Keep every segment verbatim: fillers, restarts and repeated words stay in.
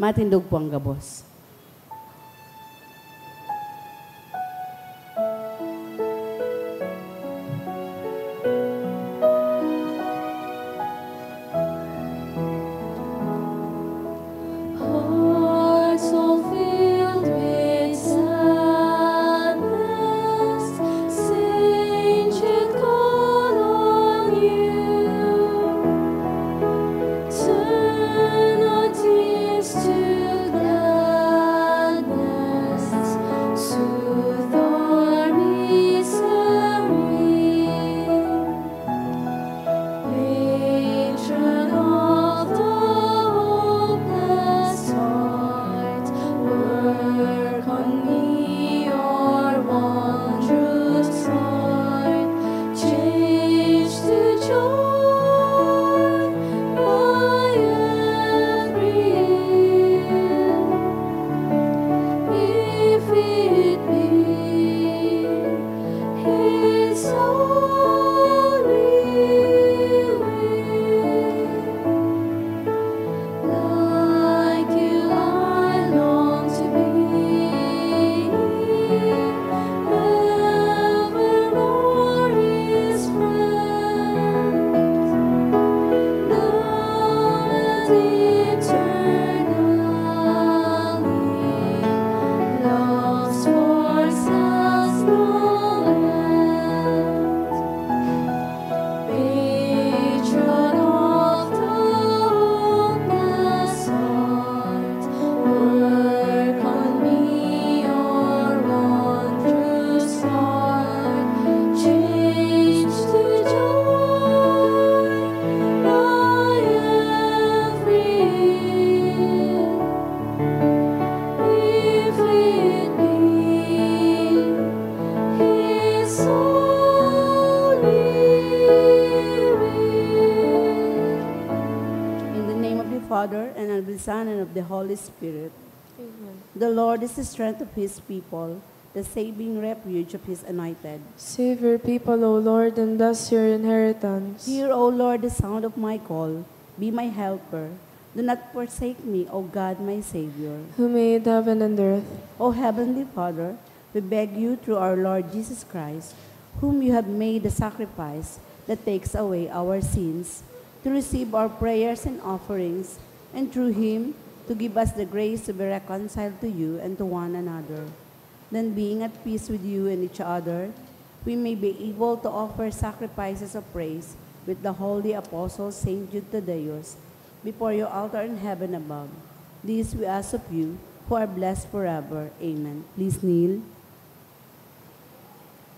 Matindog po ang gabos. Hearts all filled with sadness, saints should call on you. Turn our tears to gladness, soothe our misery. Patron of the hopeless heart, work on me, your wondrous heart, change to joy my every ill. If it be His holy will, like you I long to be, evermore His friend, now and eternally. Love's force has no end. Patron of the hopeless heart, work on me, your wondrous heart, change to joy my every ill. If it be His holy will. In the name of the Father, and of the Son, and of the Holy Spirit. Amen. The Lord is the strength of His people, the saving refuge of His anointed. Save your people, O Lord, and bless your inheritance. Hear, O Lord, the sound of my call. Be my helper. Do not forsake me, O God, my Savior. Who made heaven and earth. O Heavenly Father, we beg you through our Lord Jesus Christ, whom you have made the sacrifice that takes away our sins, to receive our prayers and offerings, and through him to give us the grace to be reconciled to you and to one another. Then, being at peace with you and each other, we may be able to offer sacrifices of praise with the holy apostle Saint Jude Thaddeus before your altar in heaven above. This we ask of you, who are blessed forever. Amen. Please kneel.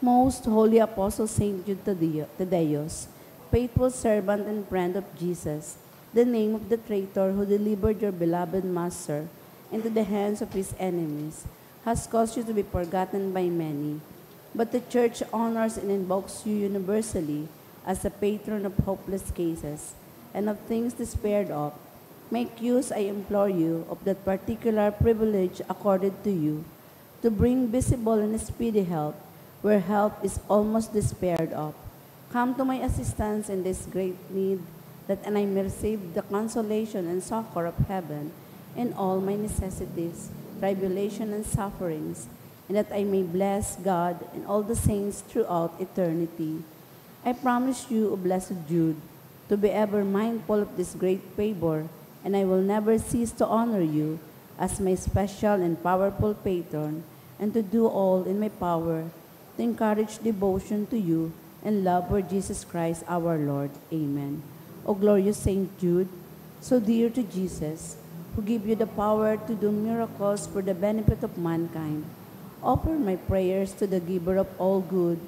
Most Holy Apostle Saint Jude Thadde-, Thaddeus, faithful servant and friend of Jesus, the name of the traitor who delivered your beloved Master into the hands of his enemies, has caused you to be forgotten by many. But the Church honors and invokes you universally as the patron of hopeless cases and of things despaired of. Make use, I implore you, of that particular privilege accorded to you, to bring visible and speedy help where help is almost despaired of. Come to my assistance in this great need, that I may receive the consolation and succor of heaven in all my necessities, tribulation, and sufferings, and that I may bless God and all the saints throughout eternity. I promise you, O Blessed Jude, to be ever mindful of this great favor, and I will never cease to honor you as my special and powerful patron, and to do all in my power to encourage devotion to you and love for Jesus Christ our Lord. Amen. O glorious Saint Jude, so dear to Jesus, who gave you the power to do miracles for the benefit of mankind, offer my prayers to the Giver of all good,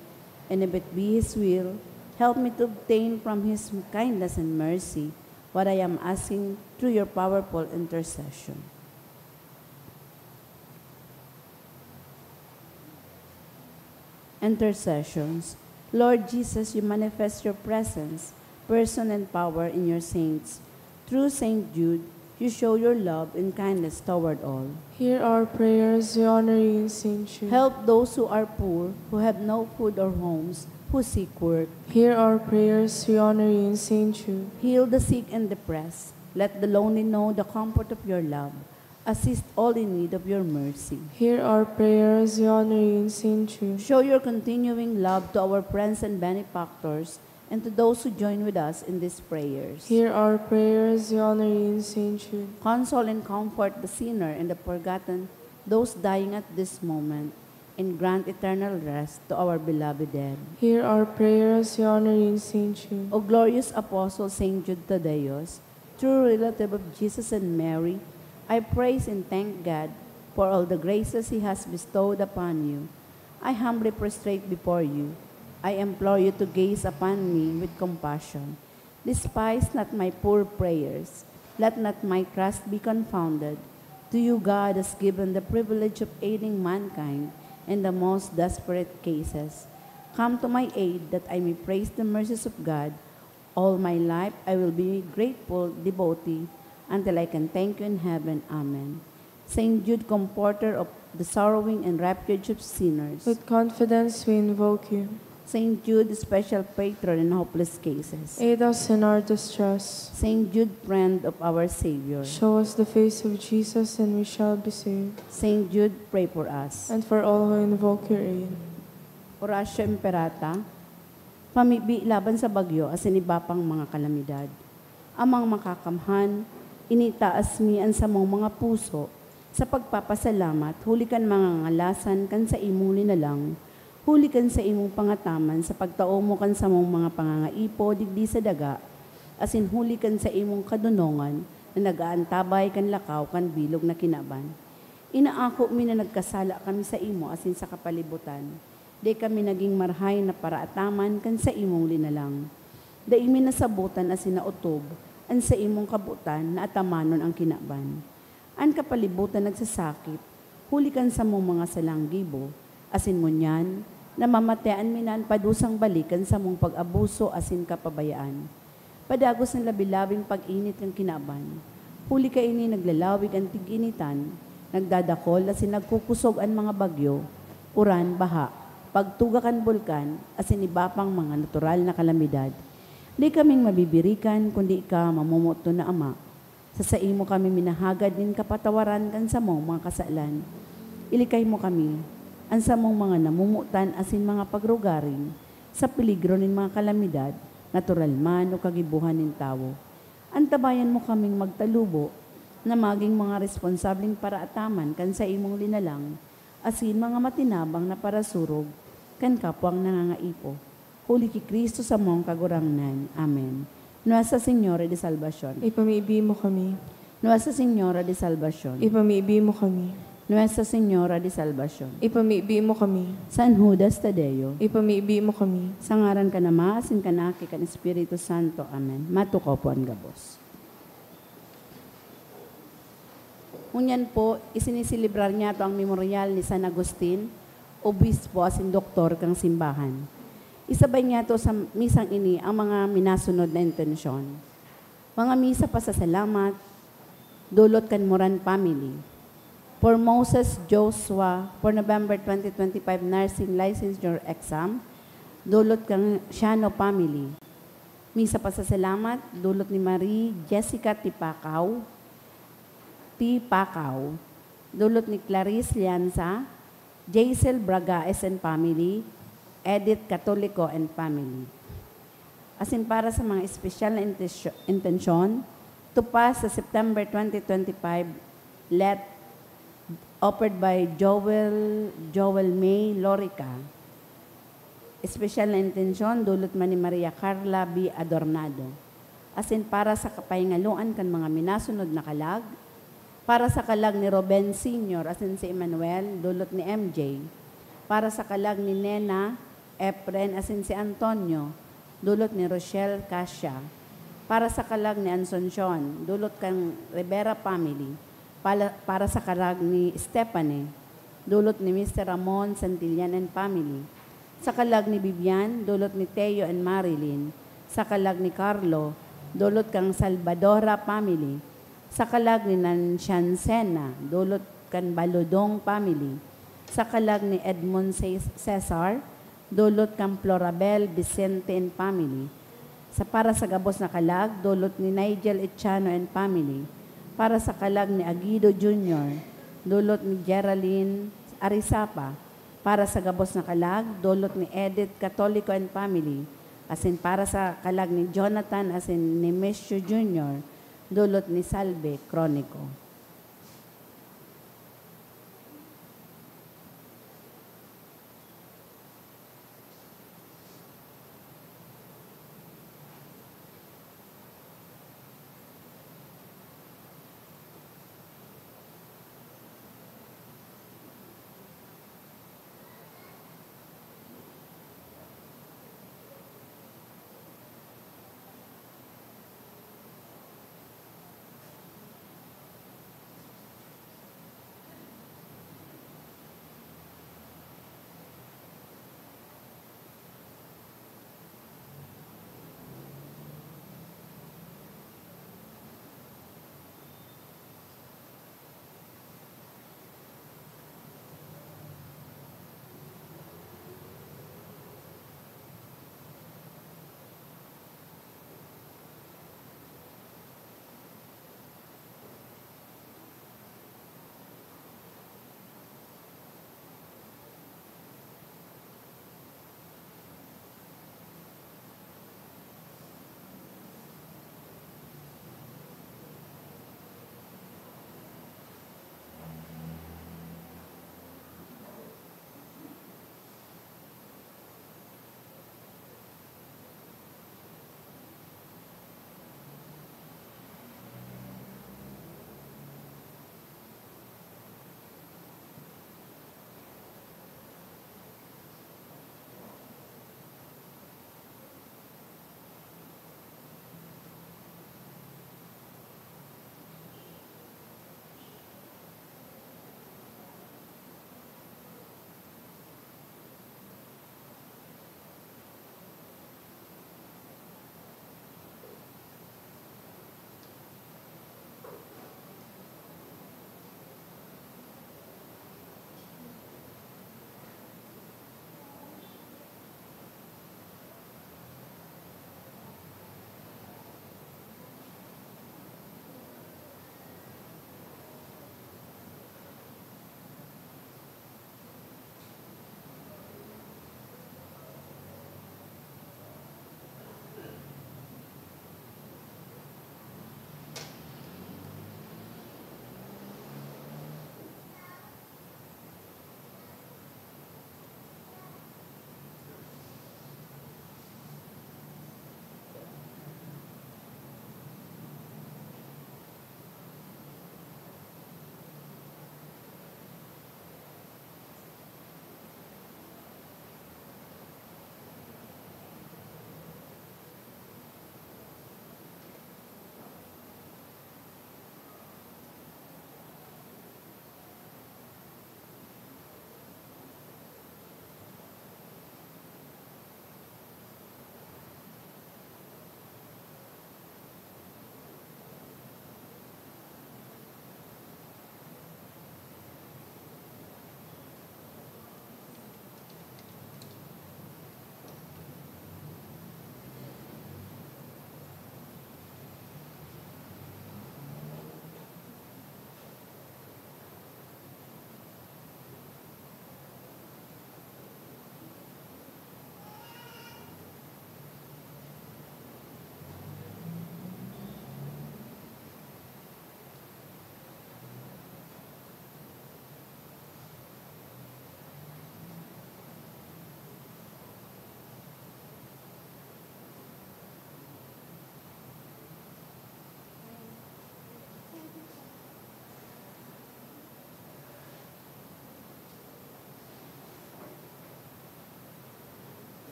and if it be His will, help me to obtain from His kindness and mercy what I am asking through your powerful intercession. Intercessions. Lord Jesus, you manifest your presence, person, and power in your saints. Through Saint Jude, you show your love and kindness toward all. Hear our prayers, we honor you in Saint Jude. Help those who are poor, who have no food or homes, who seek work. Hear our prayers, we honor you in Saint Jude. Heal the sick and depressed. Let the lonely know the comfort of your love. Assist all in need of your mercy. Hear our prayers, we honor you in Saint Jude. Show your continuing love to our friends and benefactors and to those who join with us in these prayers. Hear our prayers, we honor you in Saint Jude. Console and comfort the sinner and the forgotten, those dying at this moment, and grant eternal rest to our beloved dead. Hear our prayers, we honor you in Saint Jude. O glorious Apostle Saint Jude Thaddeus, true relative of Jesus and Mary, I praise and thank God for all the graces He has bestowed upon you. I humbly prostrate before you. I implore you to gaze upon me with compassion. Despise not my poor prayers. Let not my trust be confounded. To you God has given the privilege of aiding mankind in the most desperate cases. Come to my aid that I may praise the mercies of God. All my life I will be grateful devotee until I can thank you in heaven. Amen. Saint Jude, comforter of the sorrowing and refuge of sinners. With confidence we invoke you. Saint Jude, special patron in hopeless cases. Aid us in our distress. Saint Jude, friend of our Savior. Show us the face of Jesus and we shall be saved. Saint Jude, pray for us. And for all who invoke your aid. Oratio Imperata, pamibi laban sa bagyo asin iba pang mga kalamidad. Amang Makakamhan, initaas mi an samong mga puso sa pagpapasalamat huli kan mga ngalasan kan saimong linalang, huli kan saimong pangataman sa pagtao mo kan samong mga pangangaipo digdi sa daga, asin huli kan saimong kadonongan na nag-aantabay kan lakaw kan bilog na kinaban. Inaako mi na nagkasala kami saimo asin sa kapalibutan. Dai kami nagin marahay na paraataman kan saimong linalang. Dai mi nasabotan asin naotob an saimong kabotan na atamanon an kinaban. An kapalibutan nagsasakit huli kan samong mga salang gibo, asin ngunyan, namamatean mi na an padusang balik kan samong pag-abuso asin kapabayaan. Padagos an labi-labing pag-init kan kinaban. Huli kaini naglalawig an tig-initan, nagdadakol asin nagkukosog an mga bagyo, uran, baha, pagtuga kan bulkan, asin iba pang mga natural na kalamidad. Di kaming mabibirikan kundi ika, mamomoton na Ama. Sa saimo kami minahagad nin kapatawaran kan samong mga kasalan. Ilikay mo kami, an samong mga namomotan asin mga pagrugaring, sa peligro nin mga kalamidad, natural man o kagibohan nin tawo. Antabayan mo kaming magtalubo na magin mga responsableng paraataman kan saimong linalang, asin mga matinabang na parasurog kan kapwang nangangaipo. Huli ki Cristo samong Kagurangnan. Amen. Nuestra Señora de Salvacion. Ipamibi mo kami. Nuestra Señora de Salvacion. Ipamibi mo kami. Nuestra Señora de Salvacion. Ipamibi mo kami. San Judas Tadeo. Ipamibi mo kami. Sa ngaran kan Ama, asin kan Aki, kan Espiritu Santo. Amen. Matukaw po an gabos. Ngunyan po, isiniselebrar niyato ang memoryal ni San Agustin, obispo asin doktor kan simbahan. Isabay niyato sa misang ini ang mga minasunod na intensyon. Mga misa pasasalamat, dulot kan Moran family. For Moses Joshua, for November twenty twenty-five nursing licensure exam, dulot kan Siano family. Misa pasasalamat, dulot ni Marie Jessica Tipakaw, Tipakaw, dulot ni Clarice Lianza, Jaisel Bragaes and family, Edith Catolico and family. Asin para sa mga espesyal na intensyo-, intensyon, tupas sa September twenty twenty-five, let offered by Joel, Joel May Lorica. Espesyal na intensyon, dulot man ni Maria Carla B. Adornado. Asin para sa kapahingaloan kan mga minasunod na kalag, para sa kalag ni Ruben Senior asin si Emmanuel, dulot ni M J. Para sa kalag ni Nena, Efren asin si Antonio, dulot ni Rochelle Cassia. Para sa kalag ni Asuncion, dulot kan Rivera family. Pala-, para sa kalag ni Stephanie, dulot ni Mister Ramon Santillan and family. Sa kalag ni Vivian, dulot ni Teo and Marilyn. Sa kalag ni Carlo, dulot kan Salvadora family. Sa kalag ni Nanciancena, dulot kan Baludong family. Sa kalag ni Edmond Ce-, Cesar, dulot kan Florabel Vicente and family. Sa para sa gabos na kalag, dulot ni Nigel Echano and family. Para sa kalag ni Aguido Junior, dulot ni Geraldine Arizapa. Para sa gabos na kalag, dulot ni Edith Catolico and family, asin para sa kalag ni Jonathan asin ni Nemesio Junior, dulot ni Salve Cronico.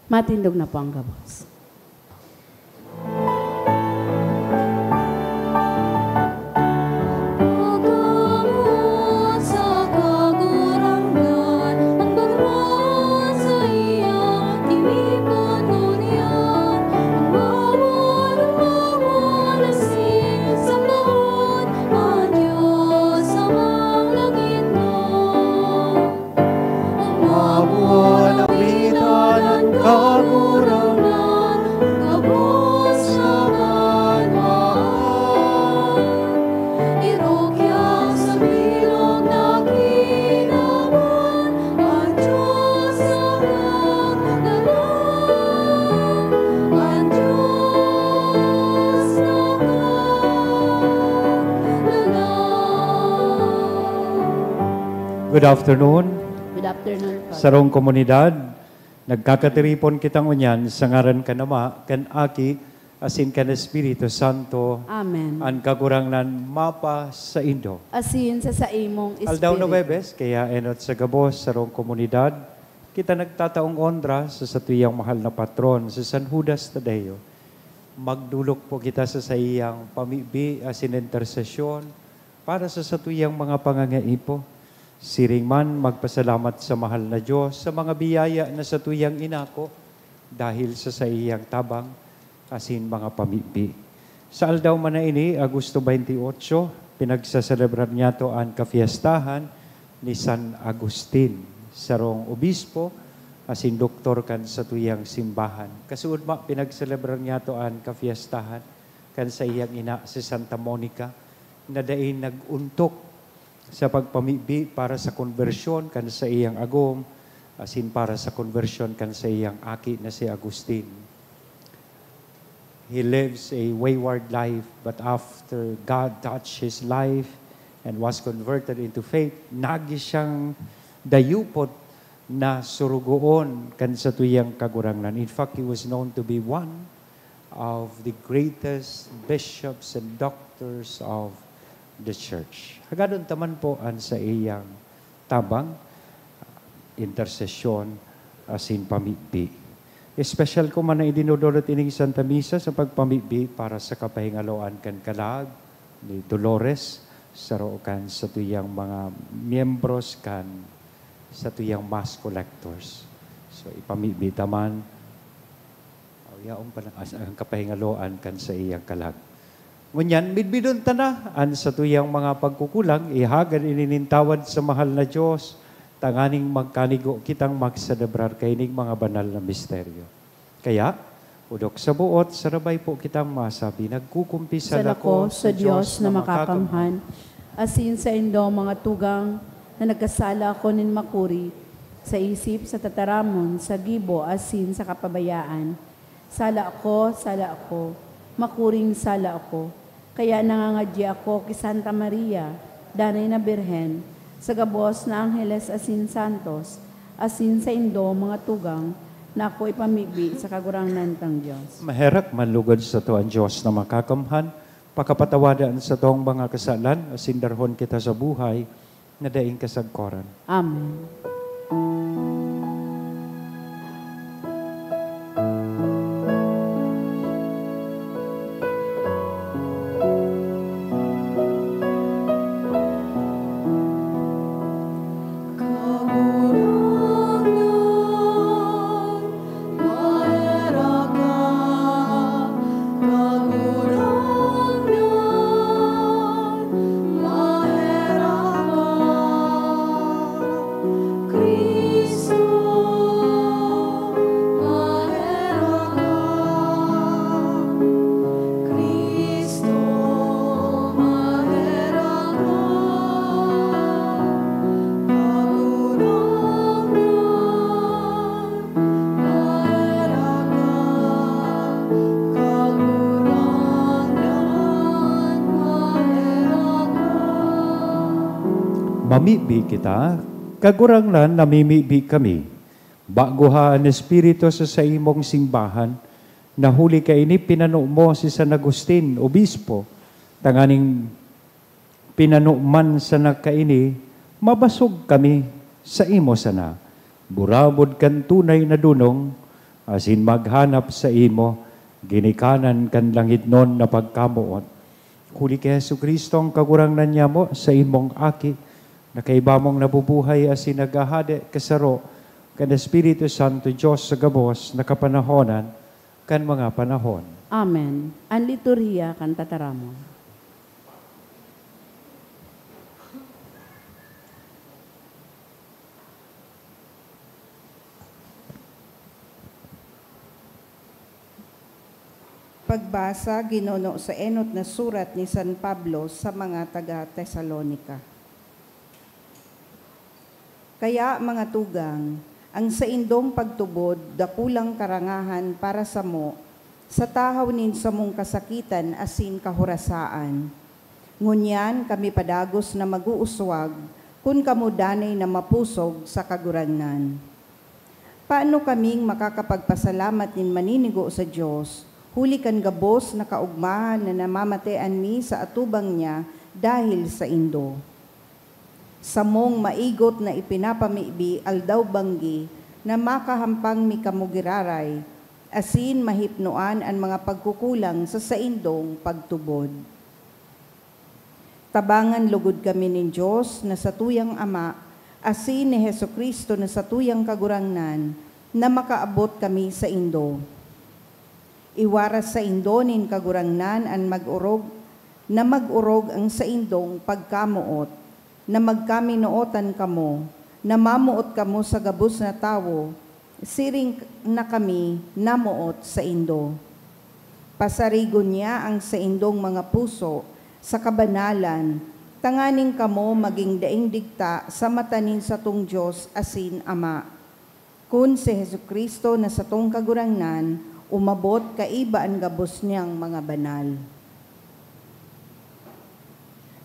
Matindog na po ang gabos. Mabuhay na Kagurangnan, gabos na magmahal. Irukya sa bilog na kinaban, ang Diyos na magmahal, ang Diyos na magmahal. Good afternoon. Good afternoon po. Sarong komunidad, nagkakatiripon kita ngunyan sa ngaran kan Ama, kan Aki, asin kan Espiritu Santo. Amen. An Kagurangnan mapasaindo. Asin sa saimong Aldaw na espiritu. Huwebes, kaya enot sa gabos, sarong komunidad, kita nagtataong onra sa satuyang mahal na patron, si San Judas Tadeo. Magdolok po kita sa saiyang pamibi asin intersesyon para sa satuyang mga pangangaipo. Siring man, magpasalamat sa mahal na Diyos sa mga biyaya na satuyang inako dahil sa saiyang tabang asin mga pamibi. Sa aldaw man na ini, Agosto twenty-eight, pinagsaselebrar niyato an kafiestahan ni San Agustin, sarong obispo asin doktor kan satuyang simbahan. Kasuodma, pinagselebrar niyato an kafiestahan kan saiyang ina, si Santa Monica, na dai nag-ontok sa pagpamibi para sa konbersyon kan saiyang agom asin para sa konbersyon kan saiyang aki na si Agustin. He lives a wayward life, but after God touched his life and was converted into faith, nagi siyang dayupot na surugoon kan satuyang Kagurangnan. In fact, he was known to be one of the greatest bishops and doctors of the church. Hagadon ta man po an saiyang tabang, intersesyon, asin pamibi. Espesyal ko man na idinodolot ining Santa Misa sa pagpamibi para sa kapahingaloan kan kalag ni Dolores, saro kan satuyang mga miyembros kan satuyang mass collectors. So, ipamibi ta man, aw, yaon pa lang as-, ang kapahingaloan kan saiyang kalag. Ngunyan, midbidon ta na an satuyang mga pagkukulang, ihagad ini nin tawad sa mahal na Diyos, tanganing magkanigo kitang magselebrar kaining mga banal na misteryo. Kaya, odok sa boot, sarabay po kitang masabi, nagkukumpisal Sala ako ko sa sa Diyos Diyos na na makakamhan, makakamhan, asin saindo, mga tugang, na nagkasala ako nin makuri, sa isip, sa tataramon, sa gibo, asin sa kapabayaan. Sala ako, sala ako, makuring sala ako. Kaya nangangadyi ako ki Santa Maria, Danay na Birhen, sa gabos na angheles asin santos, asin saindo, mga tugang, na ako ipamibi sa Kagurangnan tang Dios. Maherak manlugod sato an Dios na makakamhan, pakapatawadan satong mga kasalan, asin darhon kita sa buhay na daing kasagkoran. Amen. Maherak ka, Kagurangnan, maherak ka. Cristo, maherak ka. Cristo, maherak ka. Kagurangnan, maherak ka, Kagurangnan, maherak ka. Mamibi kita, Kagurangnan, namimibi kami. Baguha an Espiritu sa saimong simbahan, na huli kaini pinano mo si San Agustin, obispo, tanganing pinano man sana kaini, mabasog kami saimo sana. Burabod kan tunay na dunong, asin maghanap saimo ginikanan kan langitnon na pagkamoot. Huli ki Jesu-Cristo, an Kagurangnan nyamo, saimong Aki, na kaiba mong nabubuhay asin naghahade kasaro kan Espiritu Santo, Dios sa gabos na kapanahonan kan mga panahon. Amen. An liturhiya kan tataramon. Pagbasa, ginuno sa enot na surat ni San Pablo sa mga taga Tesalonica. Kaya, mga tugang, ang saindong pagtubod dakulang karangahan para samo, sa tahaw nin samong kasakitan asin kahorasaan. Ngunyan kami padagos na mag-uuswag kun kamo danay na mapusog sa Kagurangnan. Paano kaming makakapagpasalamat nin maninigo sa Dios, huli kan gabos na kaogmahan na namamatean mi sa atubang niya dahil saindo? Samong maigot na ipinapamibi aldaw-banggi na makahampang mi kamo giraray, asin mahipnoan an mga pagkukulang sa saindong pagtubod. Tabangan logod kami nin Dios na satuyang Ama asin ni Jesu-Cristo na satuyang Kagurangnan, na makaabot kami saindo. Iwaras saindo nin Kagurangnan an mag-orog, na mag-orog ang saindong pagkamoot, na magkaminootan kamo, na mamoot kamo sa gabos na tawo, siring na kami namoot saindo. Pasarigon niya ang saindong mga puso sa kabanalan, tanganing kamo magin daing digta sa mata nin satong Dios asin Ama. Kun si Jesu-Cristo na satong Kagurangnan umabot kaiba an gabos niyang mga banal.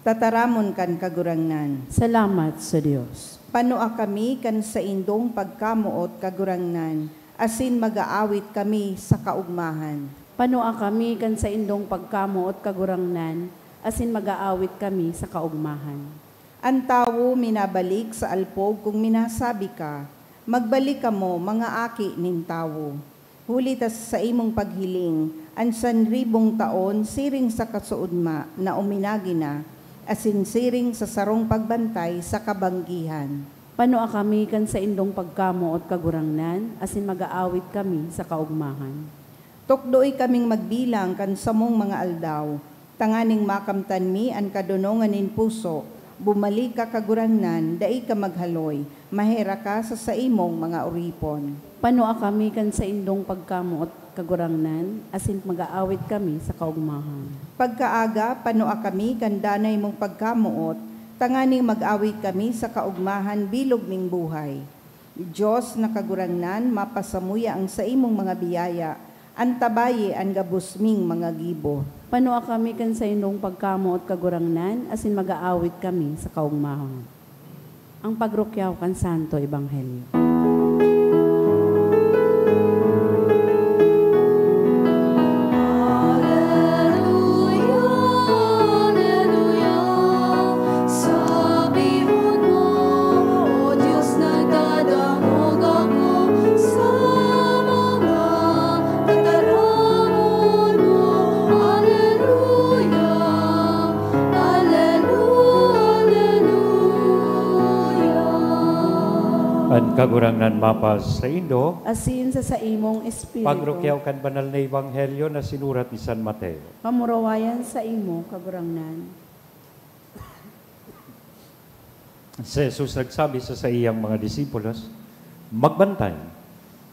Tataramon kan Kagurangnan. Salamat sa Dios. Panoa kami kan saindong pagkamoot, Kagurangnan, asin mag-aawit kami sa kaogmahan. Panoa kami kan saindong pagkamoot, Kagurangnan, asin mag-aawit kami sa kaogmahan. An tawo minabalik sa alpog kun minasabi ka, "Magbalik kamo, mga aki nin tawo." Huli ta sa saimong paghiling, an sanribong taon siring sa kasuodma na uminagi na, asin siring sa sarong pagbantay sa kabanggihan. Panoa kami kan saindong pagkamoot, Kagurangnan, asin mag-aawit kami sa kaogmahan. Tukdoy kaming magbilang kan samong mga aldaw, tanganing makamtan mi an kadonongan nin puso. Bumalik ka, Kagurangnan, dai ka maghaloy, maheraka sa saimong mga oripon. Panoa kami kan saindong pagkamoot, Kagurangnan, asin mag-aawit kami sa kaogmahan. Pagkaaga, panoa kami kan danay mong pagkamoot, tanganing mag-awit kami sa kaogmahan bilog ning buhay. Dios na Kagurangnan, mapasamuya an saimong mga biyaya, antabayi an gabos ming mga gibo. Panoa kami kan saindong pagkamoot, Kagurangnan, asin mag-aawit kami sa kaogmahan. Ang pagrukyaw kan Santo Ebanghelyo. Aleluya, aleluya. Sabihon mo, "O Dios, nagdadangog ako sa mga tataramon mo." Aleluya, aleluya. An Kagurangnan mapasaindo. Asin sa saimong espiritu. Pagrukyaw kan Banal na Ebanghelyo na sinurat ni San Mateo. Kamurawayan saimo, Kagurangnan. Si Jesus nagsabi sa saiyang mga disipulos, "Magbantay,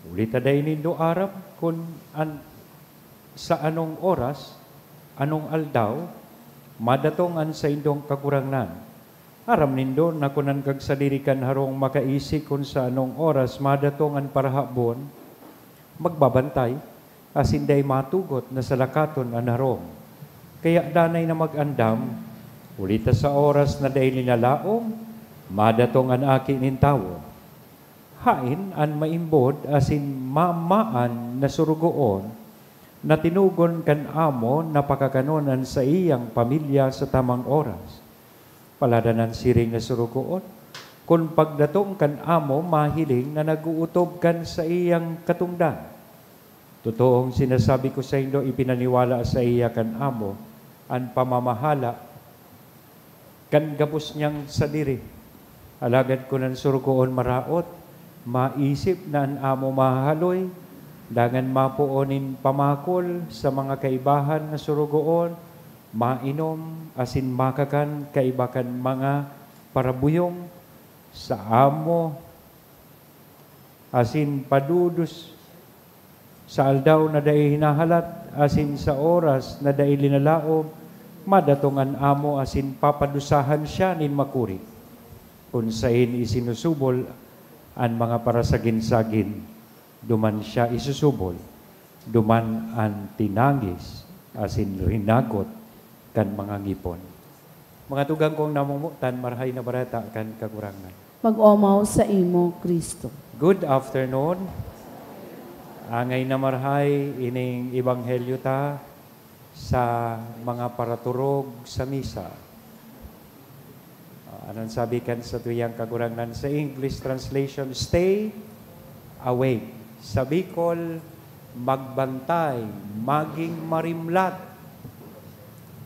huli ta dai nindo aram kun an, sa anong oras, anong aldaw, madatong an saindong Kagurangnan. Aram nindo na kun an kagsadiri kan harong makaisi kun sa anong oras madatong an parahabon, magbabantay, asin dai matugot na salakaton an harong. Kaya danay na mag-andam, huli ta sa oras na dai linalaom, madatong an Aki nin Tawo." Haen an maimbod asin mamaan na sorogoon na tinugon kan amo na pakakanon an saiyang pamilya sa tamang oras. Paladan an siring na sorogoon, kun pagdatong kan amo mahiling na nag-ootob kan saiyang katongdan. Totoong sinasabi ko saindo, ipinaniwala saiya kan amo an pamamahala kan gabos niyang sadiri. Alagad kun an sorogoon maraot, maisip na an amo mahahaloy, dangan mapoon nin pamakol sa mga kaibahan na sorogoon, mainom asin makakan kaiba kan mga parabuyong sa amo asin padudos sa aldaw na dai hinahalat asin sa oras na dai linalaom, madatong an amo asin papadusahan siya nin makuri, kun saen isinusubol an mga parasagin-sagin, duman siya isusubol, duman an tinangis asin rinagot kan mga ngipon. Mga tugang kong namomotan, Marahay na Bareta kan Kagurangnan. Mag-omaw saimo, Cristo. Good afternoon. Angay na marahay ining ebanghelyo ta sa mga paraturog sa misa. Ah, anong sabi kan satuyang Kagurangnan sa English translation? Stay awake. Sa Bicol, magbantay, maging marimlat,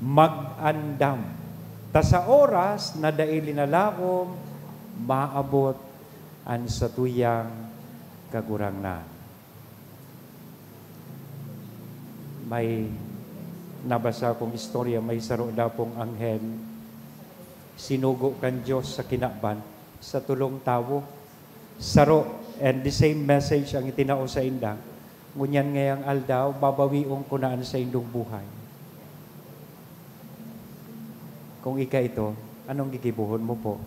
mag-andam. Ta sa oras na dai linalaom, maabot an satuyang Kagurangnan. May nabasa akong istorya, may saro daw pong anghel sinugo kan Diyos sa kinaban sa tolong tawo. Saro, and the same message ang itinao sa inda. Ngunyan ngayang aldaw, babawion ko na an saindong buhay. Kung ika ito, anong gigibohon mo po?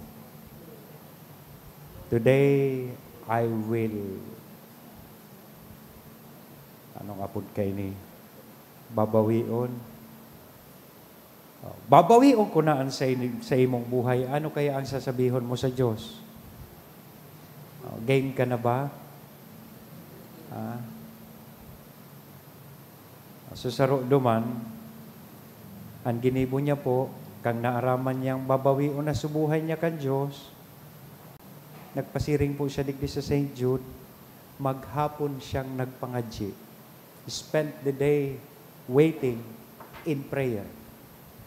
Today, I will, anong apod kaini? Babawion. Oh, babawion ko na an sa ini-, sa imong buhay. Ano kaya ang sasabihon mo sa Diyos? Oh, game ka na ba? Ah. So, saro duman, an ginibo niya po, kan naaraman niyang babawion na so buhay niya kan Diyos, nagpasiring po siya digdi sa Saint Jude, maghapon siyang nagpangadyi. Spent the day waiting in prayer.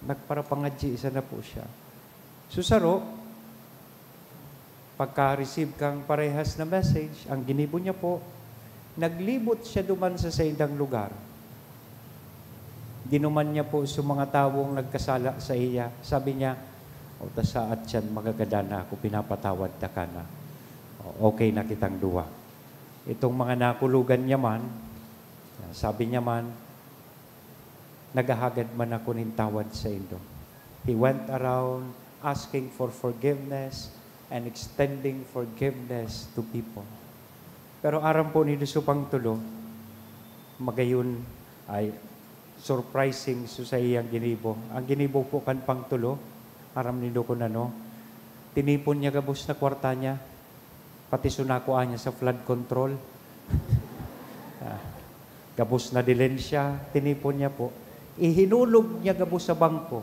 Nagparapangadyi sana po siya. So, saro, pagka-receive kang parehas na message, ang ginibo niya po, naglibot siya duman sa saindang lugar. Dinuman niya po sa mga tawong nagkasala sa iya. Sabi niya, "O, ta saat siyan, magagadan na ako, pinapatawad ta ka na. O, okay na kitang duwa." Itong mga nakulogan niya man, sabi niya man, "Naghahagad man ako nin tawad saindo." He went around asking for forgiveness and extending forgiveness to people. Pero aram po nindo, so pangtulo, magayon ay surprising so saiyang ginibo. Ang ginibo po kan pangtulo, aram nindo kun ano, tinipon niya gabos na kwarta niya, pati so nakua niya sa flood control. Ah, gabos na dilensya, tinipon niya po. Ihinulog niya gabos sa bangko.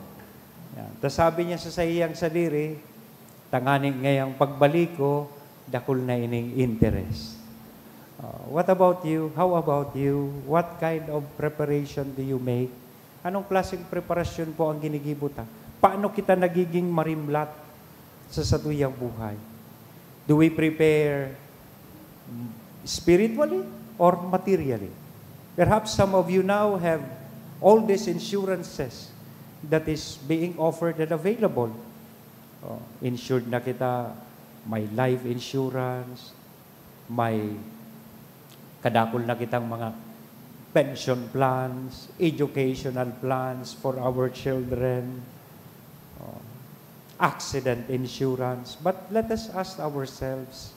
Yan. Tas sabi niya sa saiyang sadiri, "Tangani ngayang pagbalik ko, dakul na ining interest." Uh, what about you? How about you? What kind of preparation do you make? Anong klaseng preparasyon po ang ginigibo ta? Paano kita nagiging marimlat sa satuyang buhay? Do we prepare spiritually or materially? Perhaps some of you now have all these insurances that is being offered and available. Oh, insured na kita, may life insurance, may kadakul na kitang mga pension plans, educational plans for our children, oh, accident insurance. But let us ask ourselves,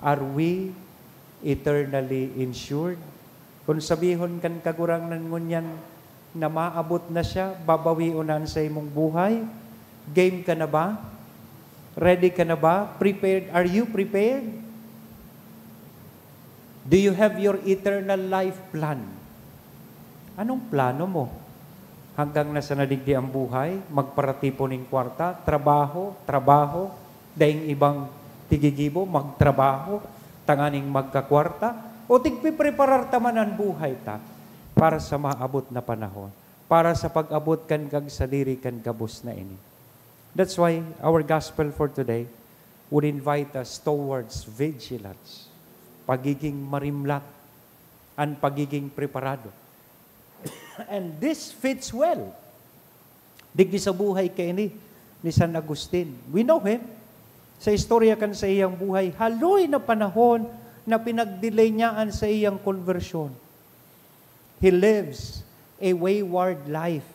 are we eternally insured? Kung sabihon kan Kagurangnan ngunyan na maabot na siya, babawion na an saimong buhay, game ka na ba? Ready ka na ba? Prepared? Are you prepared? Do you have your eternal life plan? Anong plano mo? Hanggang na sa nadigdi ang buhay, magparatipon ning kwarta, trabaho, trabaho, daing ibang tigigibo, magtrabaho, tanganing magkakwarta, O tigpipreparar ta man an buhay ta para sa maabot na panahon, para sa pag-abot kan kagsadiri kan gabos na ini. That's why our gospel for today would invite us towards vigilance, pagiging marimlat, an pagiging preparado. And this fits well digdi sa buhay kaini ni San Agustin. We know him. Sa istorya kan saiyang buhay, haloy na panahon na pinag-delay niya an saiyang konbersyon. He lives a wayward life.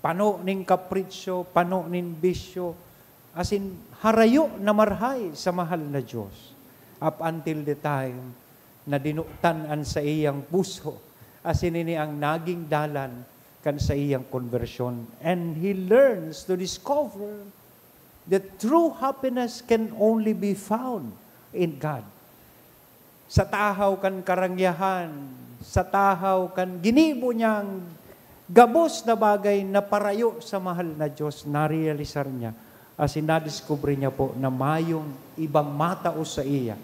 Pano nin kapritsyo, pano nin bisyo, asin harayo na marhay sa mahal na Diyos. Up until the time na dinutan an saiyang puso, asin ini ang naging dalan kan saiyang konbersyon. And he learns to discover that true happiness can only be found in God. Sa tahaw kan karangyahan, sa tahaw kan ginibo niyang gabos na bagay na parayo sa mahal na Diyos, narealisar niya, asin nadiskubre niya po na mayong ibang matao saiya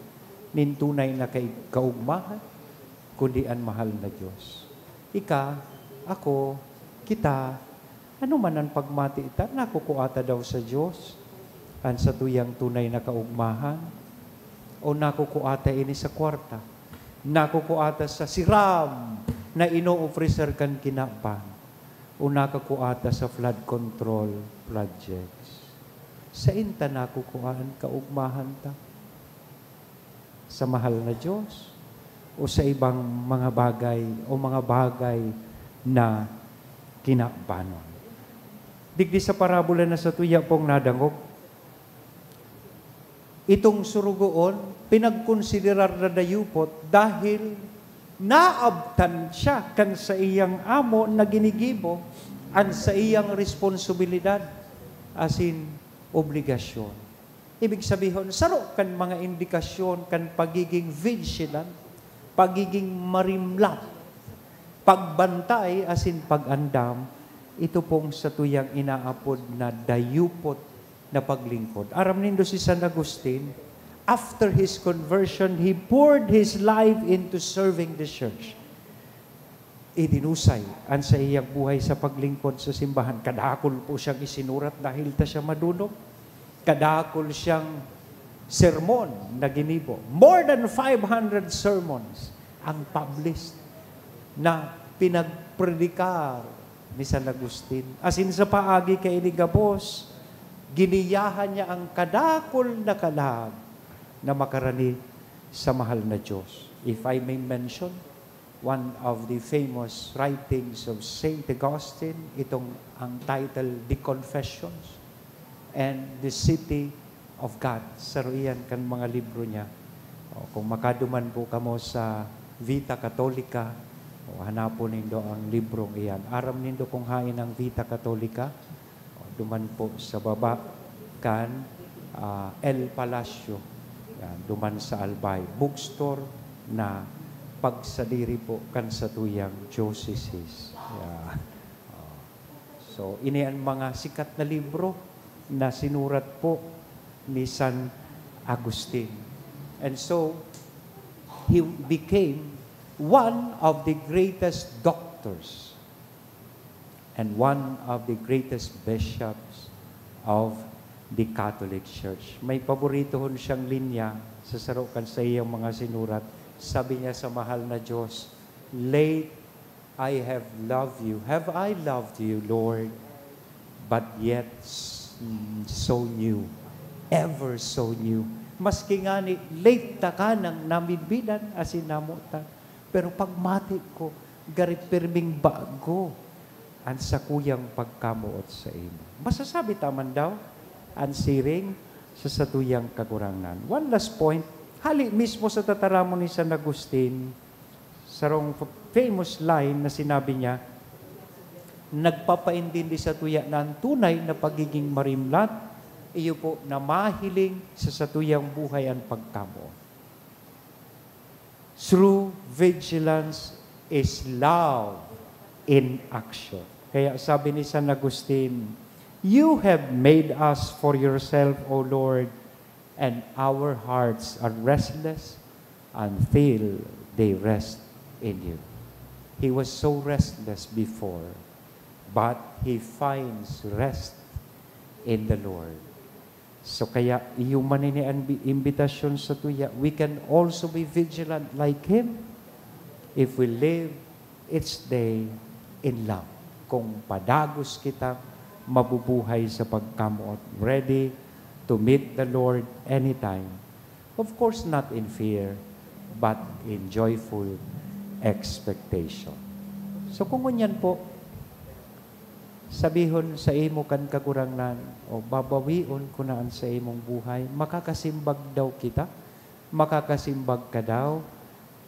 nin tunay na kai-, kaugmahan, kundi an mahal na Diyos. Ika, ako, kita, ano man an pagmati ta, nakukua ta daw sa Diyos an satuyang tunay na kaugmahan? O nakukua ta ini sa kwarta? Nakukua ta sa siram na ino-ofrecer kan kinaban? O nakukua ta sa flood control projects? Sain ta nakukua an kaugmahan ta? Sa mahal na Diyos o sa ibang mga bagay o mga bagay na kinabanon? Digdi sa parabola na satuya pong nadangog, itong surugoon, pinagkonsiderar na dayupot dahil naabtan siya kan saiyang amo na ginigibo an saiyang responsibilidad asin obligasyon. Ibig sabihon, saro kan mga indikasyon kan pagiging vigilant, pagiging marimlat, pagbantay asin pag-andam, ito pong satuyang inaapod na dayupot na paglingkod. Aram nindo si San Agustin, after his conversion, he poured his life into serving the church. Idinusay an saiyang buhay sa paglingkod sa simbahan. Kadakul po siyang isinurat dahil ta siya madunok. Kadakul siyang sermon na ginibo. More than five hundred sermons ang published na pinagpredikar ni San Agustin. Asin sa paagi kaini gabos, giniyahan niya ang kadakul na kalag na makarani sa mahal na Diyos. If I may mention, one of the famous writings of Saint Augustine, itong ang title, The Confessions and the City of God. Saro iyan kan mga libro niya. O, kung makaduman po kamo sa Vita Cattolica, o, hanapon nindo ang librong iyan. Aram nindo kung hain ang Vita Cattolica? O, duman po sa baba kan, ah, El Palacio. Yan, duman sa Albay. Bookstore na pagsadiri po kan satuyang diocese. Yan. O. So, ini ang mga sikat na libro na sinurat po ni San Agustin. And so, he became one of the greatest doctors and one of the greatest bishops of the Catholic Church. May paboritohon siyang linya sa saro kan saiyang mga sinurat. Sabi niya sa mahal na Diyos, "Late I have loved you. Have I loved you, Lord? But yet s-, mm, so new. Ever so new." Maski ngani, late ta ka nang namidbidan, asin namotan. Pero pagmati ko, gari pirming bago an sakuyang pagkamoot saimo. Masasabi ta man daw an siring sa satuyang Kagurangnan. One last point, hali mismo sa tataramon ni San Agustin, sarong f-, famous line na sinabi niya, nagpapaintindi satuya na an tunay na pagiging marimlat, iyo po na mahiling sa satuyang buhay an pagkamoot. True vigilance is love in action. Kaya sabi ni San Agustin, "You have made us for yourself, O Lord, and our hearts are restless until they rest in you. He was so restless before, but he finds rest in the Lord. So kaya, iyo man ini an bi-, imbitasyon sa tuya. We can also be vigilant like him if we live each day in love. Kung padagos kita mabubuhay sa pagkamoot, ready to meet the Lord anytime. Of course, not in fear, but in joyful expectation. So kung ngunyan po, sabihon sa imo kan Kagurangnan, o babawion ko na an saimong buhay, makakasimbag daw kita? Makakasimbag ka daw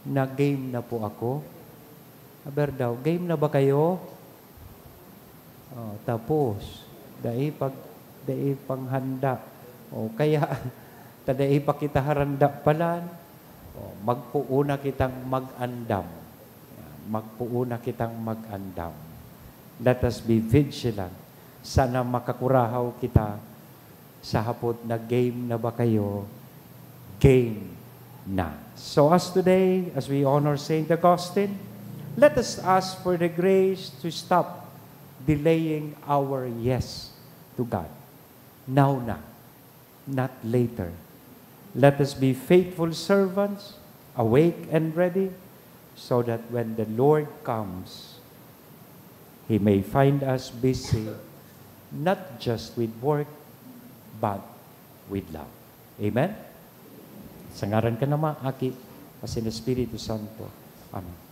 na game na po ako? Aber daw, game na ba kayo? Oh, tapos, dai pag-, dai panghanda. O kaya, ta dai pa kita haranda palan. Oh, magpoon na kitang mag-andam. Yan, magpoon na kitang mag-andam. Let us be vigilant. Sana makakurahaw kita sa hapot na game na ba kayo? Game na. So as today, as we honor Saint Augustine, let us ask for the grace to stop delaying our yes to God. Now na, not later. Let us be faithful servants, awake and ready, so that when the Lord comes, He may find us busy, not just with work, but with love. Amen? Sa ngaran kan Ama, Aki, asin Espiritu Santo. Amen.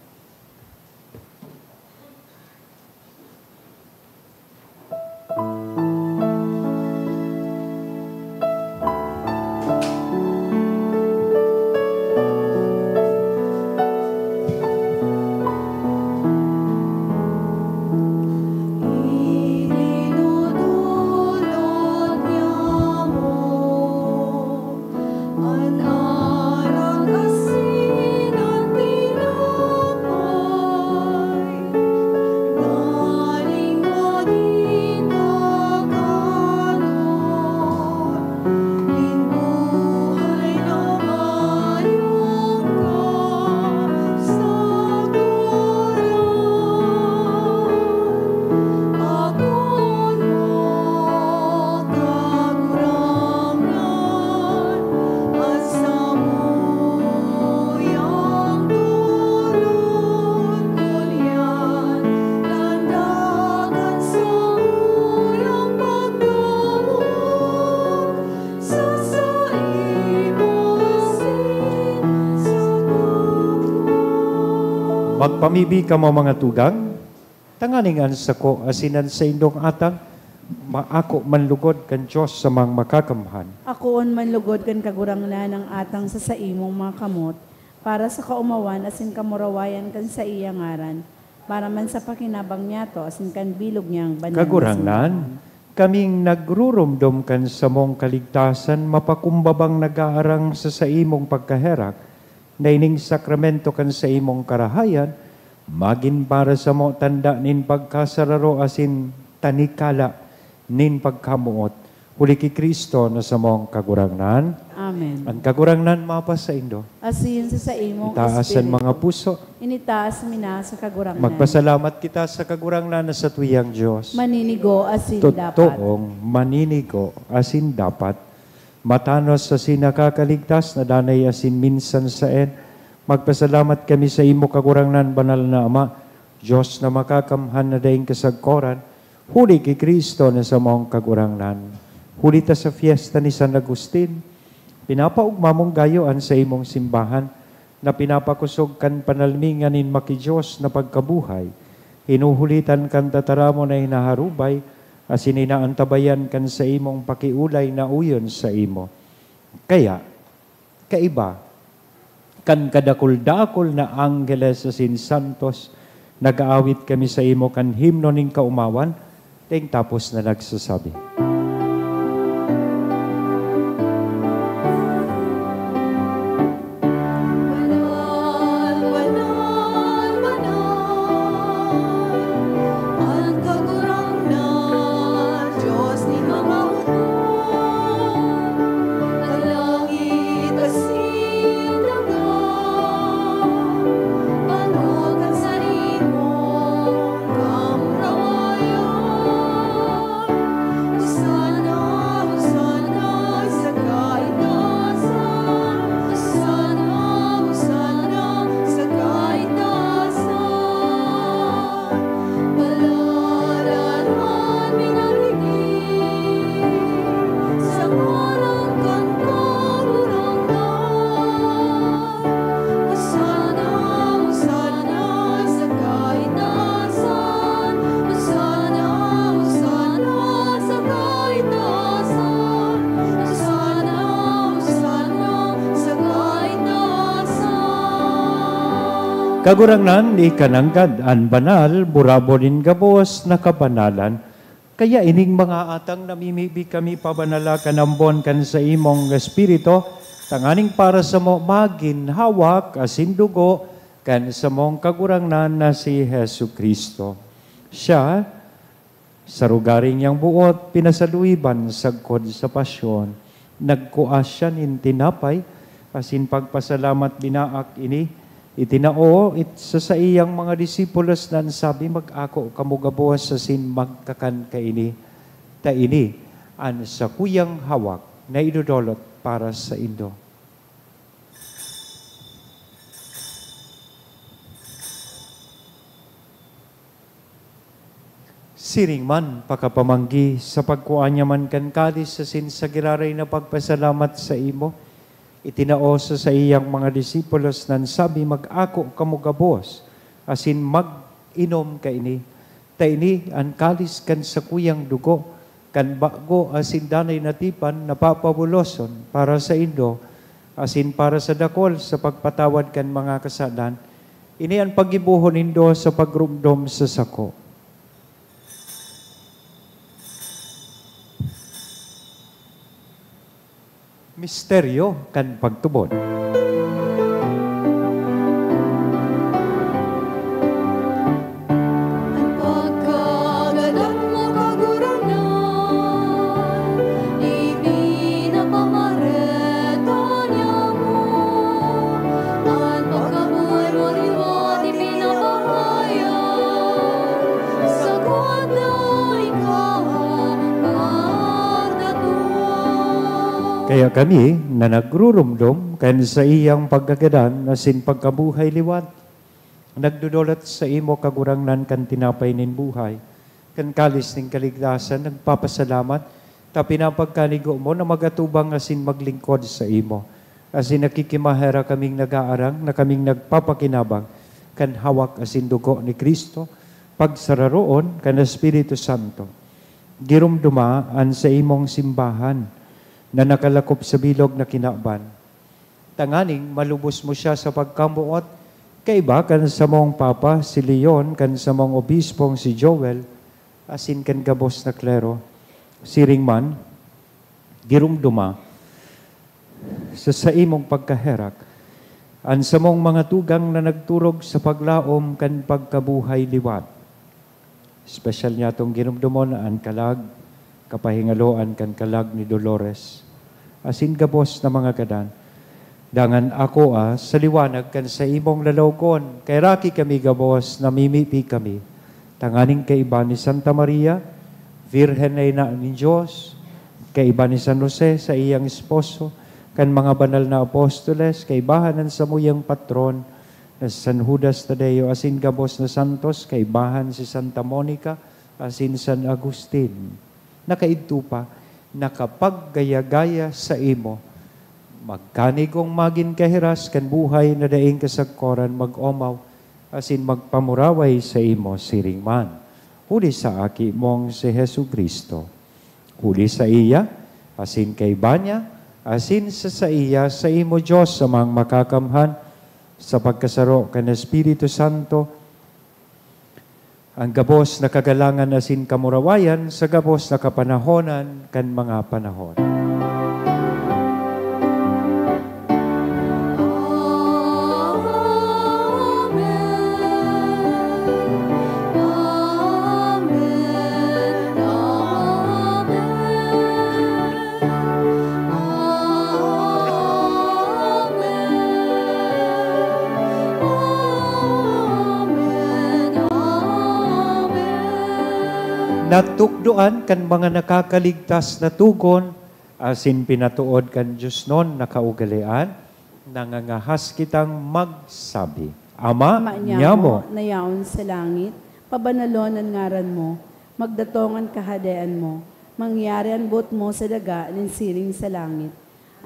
Magpamibi kamo, mga tugang, tanganing an sako asin an saindong atang maako man lugod kan Dios samang makakamhan. Akoon man lugod kan Kagurangnan ang atang sa saimong mga kamot, para sa kaomawan asin kamurawayan kan saiyang ngaran, para man sa pakinabang niyato asin kan bilog niyang banal na Kagurangnan, simbahan. Kaming nagruromdom kan samong kaligtasan, mapakumbabang nag-aarang sa saimong pagkaherak, na ining sakramento kan saimong karahayan magin para samo tanda nin pagkasararo asin tanikala nin pagkamoot, huli ki Cristo na samong Kagurangnan. Amen. An Kagurangnan mapasaindo. Asin sa saimong Itaas an espiritu. Mga puso. Initaas mi na sa Kagurangnan. Magpasalamat kita sa Kagurangnan na satuyang Dios. Maninigo asin dapat. Totoong maninigo asin dapat. Matanos asin nakakaligtas na danay asin minsan saen. Magpasalamat kami sa imo, Kagurangnan, banal na Ama, Dios na makakamhan na daing kasagkoran, huli ki Cristo na samong Kagurangnan. Huli ta sa fiesta ni San Agustin, pinapaogma mong gayo an saimong simbahan na pinapakosog kan panalmingan nin maki-Dios na pagkabuhay, hinuhulitan kan tataramon na hinaharubay asin inaantabayan kan saimong pakiolay na uyon saimo. Kaya, kaiba kan kadakul-dakul na angheles asin santos, nag-aawit kami saimo kan himno nin kaomawan, daing tapos na nagsasabi. Banal, banal, banal, an Kagurangnan, Dios nin mga hukom, an langit asin daga. Kagurangnan, ika nanggad an banal, burabod nin gabos na kabanalan. Kaya ining mga atang namimibi kami pabanala kan ambon kan saimong Espiritu, tanganing para samo magin hawak asin dugo kan samong Kagurangnan na si Jesu-Cristo. Siya, sa rogaring niyang buot, pinasaluiban sagkod sa pasyon, nagkua siya nin tinapay, asin pagpasalamat binaak ini, itinao it sa saiyang mga disipulos na an sabi, "Mag-ako kamo gabos asin magkakan kaini, ta ini an sakuyang hawak na idodolot para saindo." Siring man, pakapamanggi, sa pagkua niya man kan kalis asin sa giraray na pagpasalamat saimo, itinao sa saiyang mga disipulos na an sabi, "Mag-ako kamo gabos asin mag-inom kaini, ta ini an kalis kan sakuyang dugo kan bago asin danay na tipan na papabuloson para saindo asin para sa dakol sa pagpatawad kan mga kasalan. Ini an paggibohon nindo sa pagromdom sa sako." Misteryo kan pagtubod. An pagkagadan mo, Kagurangnan, ipinapamareta niamo. An pagkabuhay mo liwat ipinapahayag, sagkod na ika magdaton. Kaya kami na nagrurumdom kan saiyang pagkagadan asin pagkabuhay liwat, nagdodolot saimo, Kagurangnan, kan tinapay nin buhay, kan kalis nin kaligtasan, nagpapasalamat ta pinapagkanigo mo na mag-atubang asin maglingkod saimo. Asin nakikimaherak kaming nag-aarang na kaming nagpapakinabang kan hawak asin dugo ni Cristo, pagsararoon kan Espiritu Santo. Giromdoma an saimong simbahan na nakalakop sa bilog na kinaban, tanganing malubos mo siya sa pagkamoot, kaiba kan samong Papa, si Leon, kan samong Obispong si Joel, asin kan gabos na klero. Siring man, giromdoma sa saimong pagkaherak an samong mga tugang na nagturog sa paglaom kan pagkabuhay liwat. Espesyal niyatong giromdomon an kalag, kapahingaloan kan kalag ni Dolores, asin gabos na mga gadan. Dangan akoa sa liwanag kan saimong lalawgon, kaheraki kami gabos, namimibi kami, tanganing kaiba ni Santa Maria, Birhen na Ina nin Dios, kaiba ni San Jose, saiyang esposo, kan mga banal na apostoles, kaibahan an samuyang patron, na si San Judas Tadeo, asin gabos na santos, kaibahan si Santa Monica asin San Agustin, na kaidto pa nakapaggaya-gaya saimo, magkanigong magin kahiras kan buhay na daing kasagkoran mag-omaw, asin magpamuraway saimo siring man, huli sa Aki mong si Jesu-Cristo. Huli saiya, asin kaiba niya, asin sa saiya, saimo, Dios Amang Makakamhan, sa pagkasaro kan Espiritu Santo, an gabos na kagalangan asin kamurawayan sa gabos na kapanahonan kan mga panahon. Amen. Amen. Amen. Amen. Amen. Natukdoan kan mga nakakaligtas na togon asin pinatood kan diosnon na kaugalean, nangangahas kitang magsabi, Ama, Ama nyamo, nyamo na yaon sa langit, pabanalon an ngaran mo, magdatong an kahadean mo, mangyari an boot mo sa daga nin siring sa langit.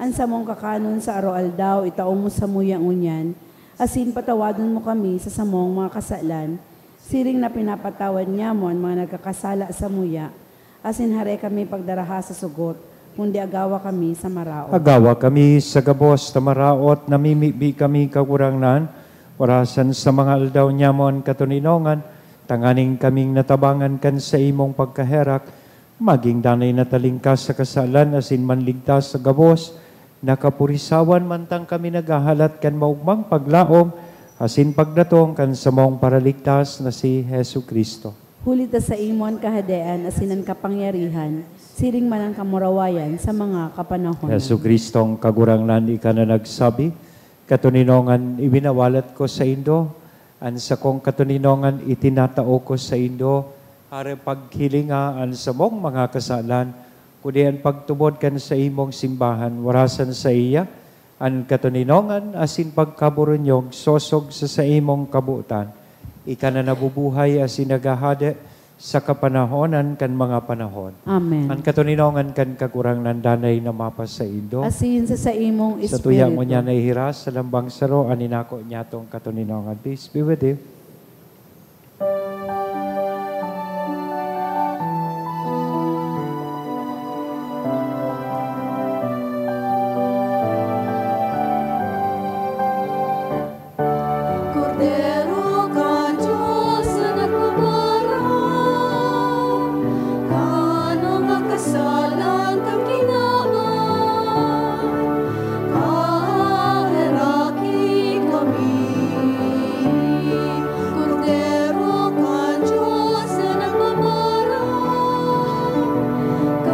An samong kakanon sa aroaldaw itao mo samuya ngunyan, asin patawadon mo kami sa samong mga kasalan, siring na pinapatawad nyamo an mga nagkakasala samuya, asin hare kami pagdaraha sa sugot, kundi agawa kami sa maraot. Agawa kami sa gabos na maraot, namimibi kami, Kagurangnan, Orasan sa mga aldaw nyamo an katoninongan, tanganing kaming natabangan kan saimong pagkaherak, maging danay na talingkas sa kasalan asin manligtas sa gabos na kapurisawan, mantang kami naghahalat kan maogmang paglaom asin pagdatong kan samong Paraligtas na si Jesu-Cristo. Huli ta saimo an kahadean asin an kapangyarihan, siring man an kamurawayan sa mga kapanahonan. Jesu-Cristong Kagurangnan, ika na nagsabi, "Katoninongan ibinawalat ko saindo, an sakong katoninongan itinatao ko saindo." Hare, paghilinga an samong mga kasalan, kundi an pagtubod kan saimong simbahan, warasan saiya an katoninongan asin pagkaburunyog sosog sa saimong kabotan. Ika na nabubuhay asin naghahade sa kapanahonan kan mga panahon. Amen. An katoninongan kan Kagurangnan danay na mapasaindo. Asin sa saimong Sa tuya mo niya espiritu. Nahihiras sa lambang saro an inako niyatong katoninongan. Peace be with you. Kordero kan Dios na nagpapara, kan mga kasalan kan kinaban, kaheraki kami. Kordero kan Dios na nagpapara,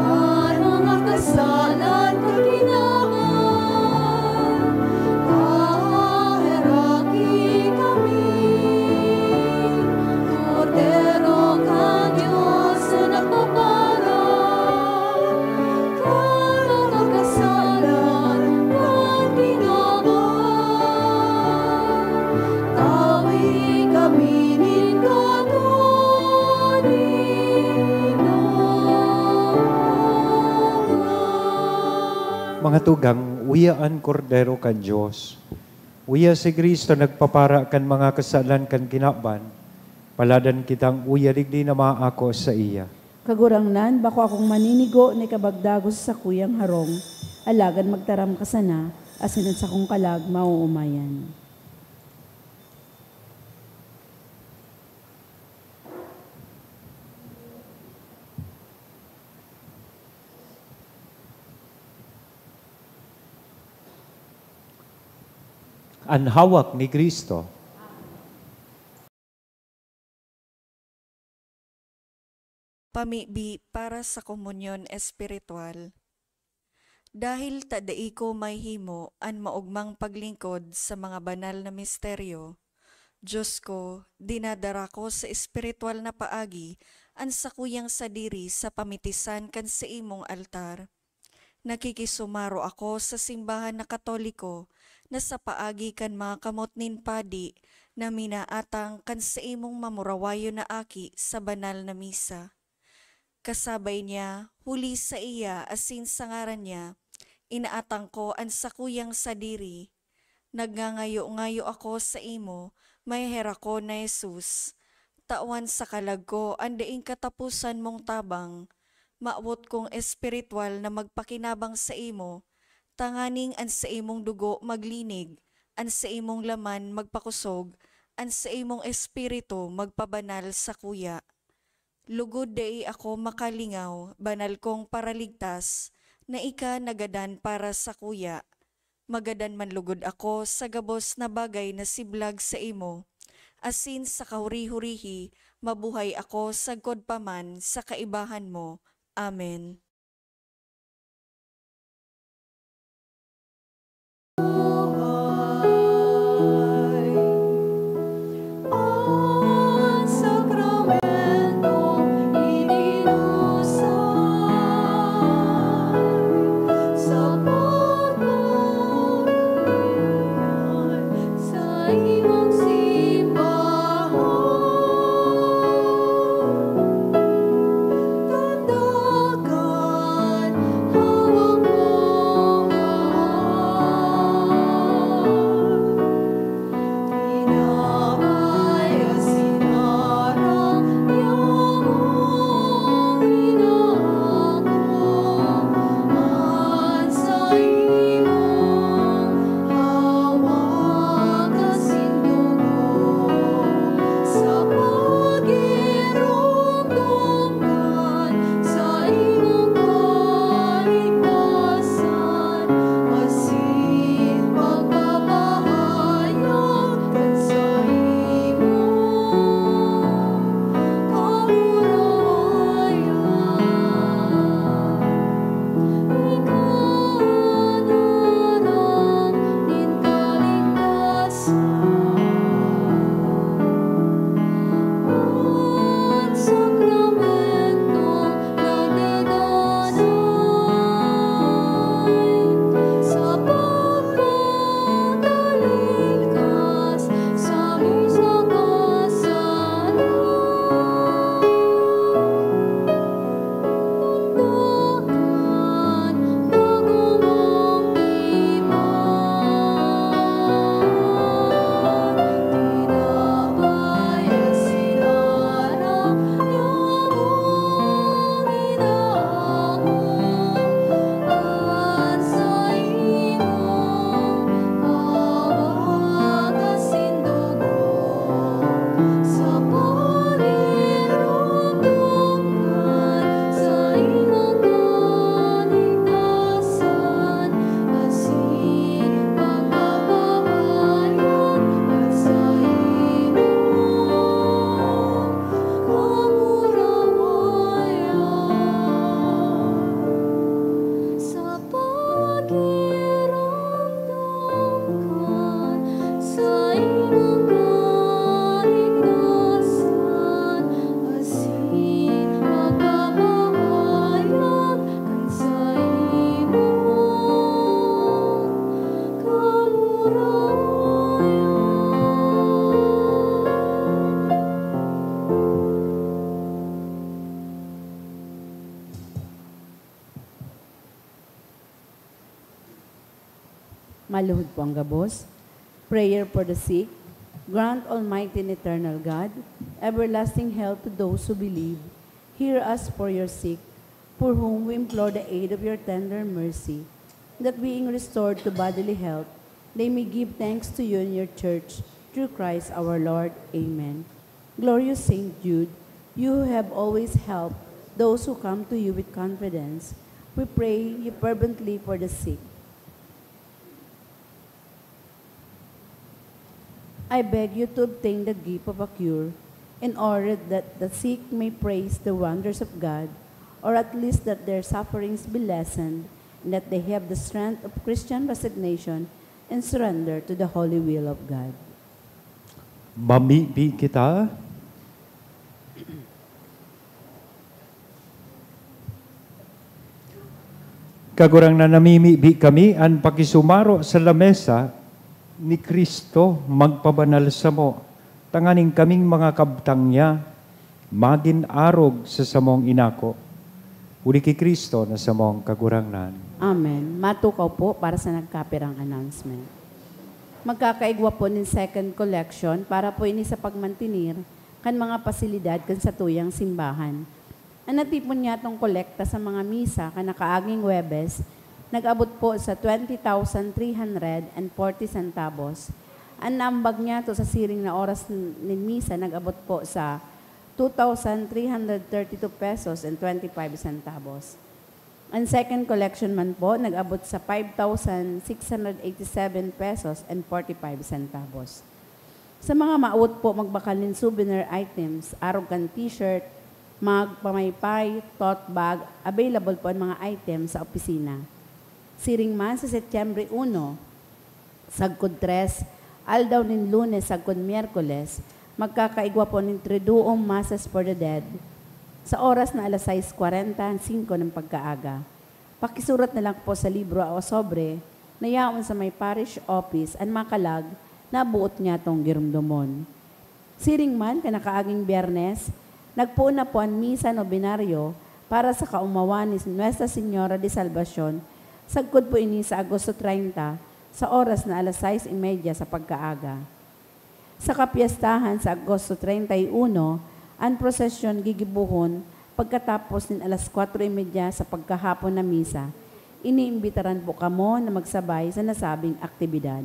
kan mga kasalan kan kinaban, kaheraki kami. Kordero kan Dios na nagpapara, kan mga kasalan kan kinaban, tawi kami nin katoninongan. Mga tugang, uya an Kordero kan Dios. Uya si Cristo nagpapara kan mga kasalan kan kinaban. Paladan kitang uya digdi na maako saiya. Kagurangnan, bako akong maninigo na ikabagdagos sa sakuyang harong, alagad magtaram ka sana, asin an sakong kalag maoomayan. An hawak ni Cristo. Pamibi para sa komunyon espiritual. Dahil ta dai ko mahihimo an maogmang paglingkod sa mga banal na misteryo, Dios ko, dinadara ko sa espiritual na paagi an sakuyang sadiri sa pamitisan kan saimong altar. Nakikisumaro ako sa simbahan na Katoliko na sa paagi kan mga kamot nin padi na minaatang kan saimong mamurawayon na aki sa banal na misa. Kasabay niya, huli saiya asin sa ngaran niya, inaatang ko an sakuyang sadiri. Nagngangayo-ngayo ako saimo, maheherak ko na Jesus. Tawan sa kalag ko an daing kataposan mong tabang. Mawot kong espiritual na magpakinabang saimo, tanganing an saimong dugo maglinig, an saimong laman magpakosog, an saimong espiritu magpabanal sakuya. Lugod dai ako makalingaw, banal kong Paraligtas, na ika nagadan para sakuya. Magadan man lugod ako sa gabos na bagay na siblag saimo, asin sa kahuri-hurihi mabuhay ako sagkod pa man sa kaibahan mo. Amen. An sakramentong itinusay sa pagkabuhay sa imong simbahan. Tanda ka Saluhod po ang gabos. Prayer for the sick. Grant, Almighty and eternal God, everlasting health to those who believe. Hear us for your sick, for whom we implore the aid of your tender mercy, that being restored to bodily health, they may give thanks to you in your church, through Christ our Lord. Amen. Glorious Saint Jude, you who have always helped those who come to you with confidence, we pray you fervently for the sick. I beg you to obtain the gift of a cure, in order that the sick may praise the wonders of God, or at least that their sufferings be lessened, and that they have the strength of Christian resignation and surrender to the holy will of God. Mamibi kita. Kagurangnan, namimibi kami an pakisumaro sa lamesa ni Cristo magpabanal samo, tanganing kaming mga kabtang niya magin arog sa samong inako, huli ki Cristo na samong Kagurangnan. Amen. Matukaw po para sa nagkapirang announcement. Magkakaigwa po nin second collection para po ini sa pagmantenir kan mga pasilidad kan satuyang simbahan. An natipon niyatong kolekta sa mga misa kan nakaaging Huwebes nag-abot po sa twenty thousand three hundred and forty centavos. An naambag niyato sa siring na oras n-, nin misa nag-abot po sa two thousand three hundred thirty-two pesos and twenty-five centavos. An second collection man po nag-abot sa five thousand six hundred eighty-seven pesos and forty-five centavos. Sa mga maawot po magbakal nin souvenir items, arog kan t-shirt, mug, pamaypay, tote bag, available po an mga items sa opisina. Siring man sa Setyembre uno, sagkod tres, aldaw nin Lunes sagkod Miyerkules, magkakaigwa po nin Triduum Masses for the Dead sa oras na alas sais kwarenta singko nin pagkaaga. Pakisurat na lang po sa libro o sobre na yaon sa may parish office an mga kalag na boot niyatong giromdomon. Siring man kan nakaaging Biyernes, nagpoon na po an misa nobenaryo para sa kaomawan ni Nuestra Señora de Salvacion, sagkod po ini sa Agosto treinta, sa oras na alas sais y media sa pagkaaga. Sa kapyestahan sa Agosto treinta y uno, an prosesyon gigibohon pagkatapos nin alas kwatro y media sa pagkahapon na misa. Iniimbitaran po kamo na magsabay sa nasabing aktibidad.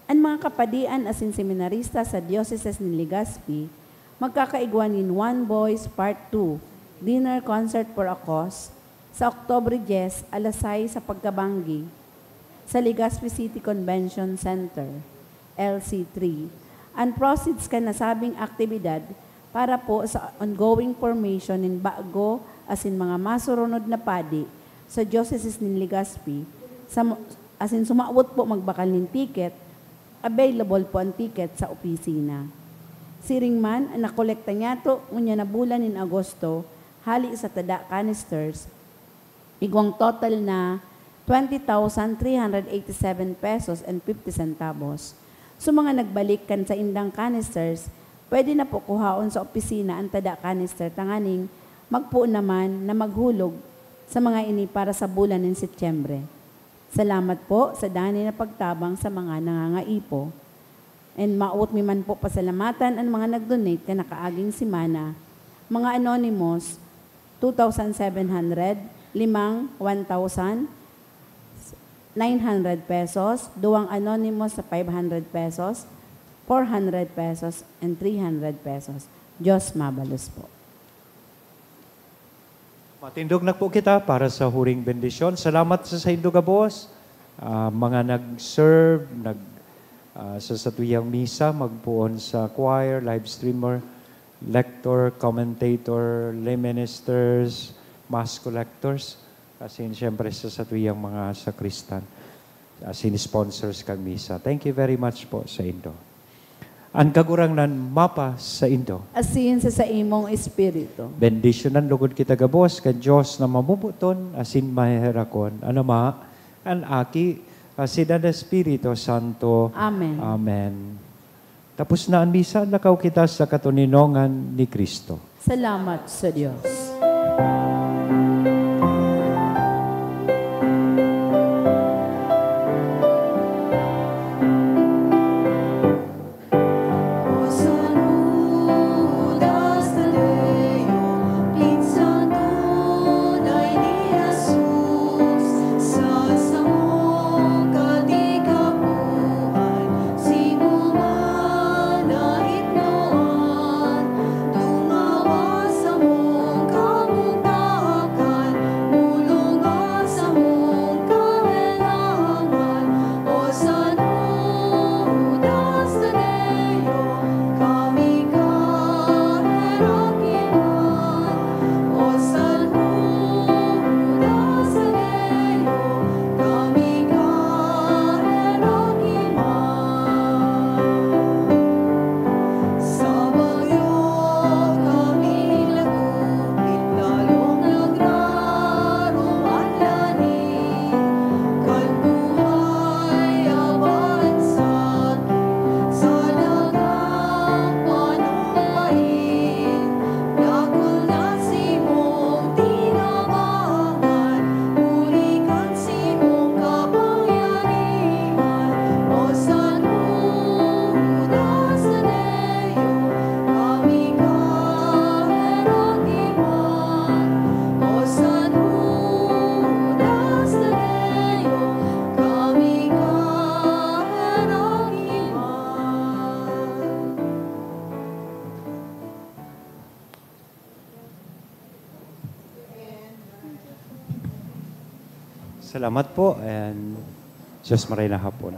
An mga kapadian asin seminarista sa Diocese nin Legazpi magkakaigwa nin One Voice Part two, Dinner Concert for a Cause, sa Oktubre dyes, alas sais sa pagkabanggi, sa Legazpi City Convention Center, L C three, an proceeds kan nasabing aktibidad para po sa ongoing formation nin bago asin mga masurunod na padi sa Diocese nin Legazpi, sa mo-, asin sumawot po magbakal nin ticket, available po an ticket sa opisina. Siring man, an nakolekta niyato ngunyan na bulan nin Agosto, hali sa tada canisters, igwang total na twenty thousand three hundred eighty-seven pesos and fifty centavos. Sa mga nagbalik kan saindang canisters, pwede na po kuhaon sa opisina an tada canister tanganing magpoon naman na maghulog sa mga ini para sa bulan nin Setyembre. Salamat po sa danay na pagtabang sa mga nangangaipo. And maawot mi man po pasalamatan an mga nag-donate kan nakaaging semana. Mga anonymous, two thousand seven hundred, limang one thousand nine hundred pesos, duwang anonymous na five hundred pesos, four hundred pesos, and three hundred pesos. Diyos mabalos po. Matindog na po kita para sa huring bendisyon. Salamat sa saindo gabos, ah, mga nag-serve, nag, ah, sa satuyang misa, magpoon sa choir, live streamer, lector, commentator, lay ministers, mass collectors, asin siyempre sa satuyang mga sakristan. Asin sponsors kan misa. Thank you very much po saindo. An Kagurangnan mapa saindo. Asin sa saimong espiritu. Bendisyonan logod kita gabos kan Dios na mamomoton asin maheherakon, an Ama, an Aki, asin an Espiritu Santo. Amen. Amen. Tapos na an misa, lakaw kita sa katoninongan ni Cristo. Salamat sa Dios. Salamat po and Diyos maray na hapon.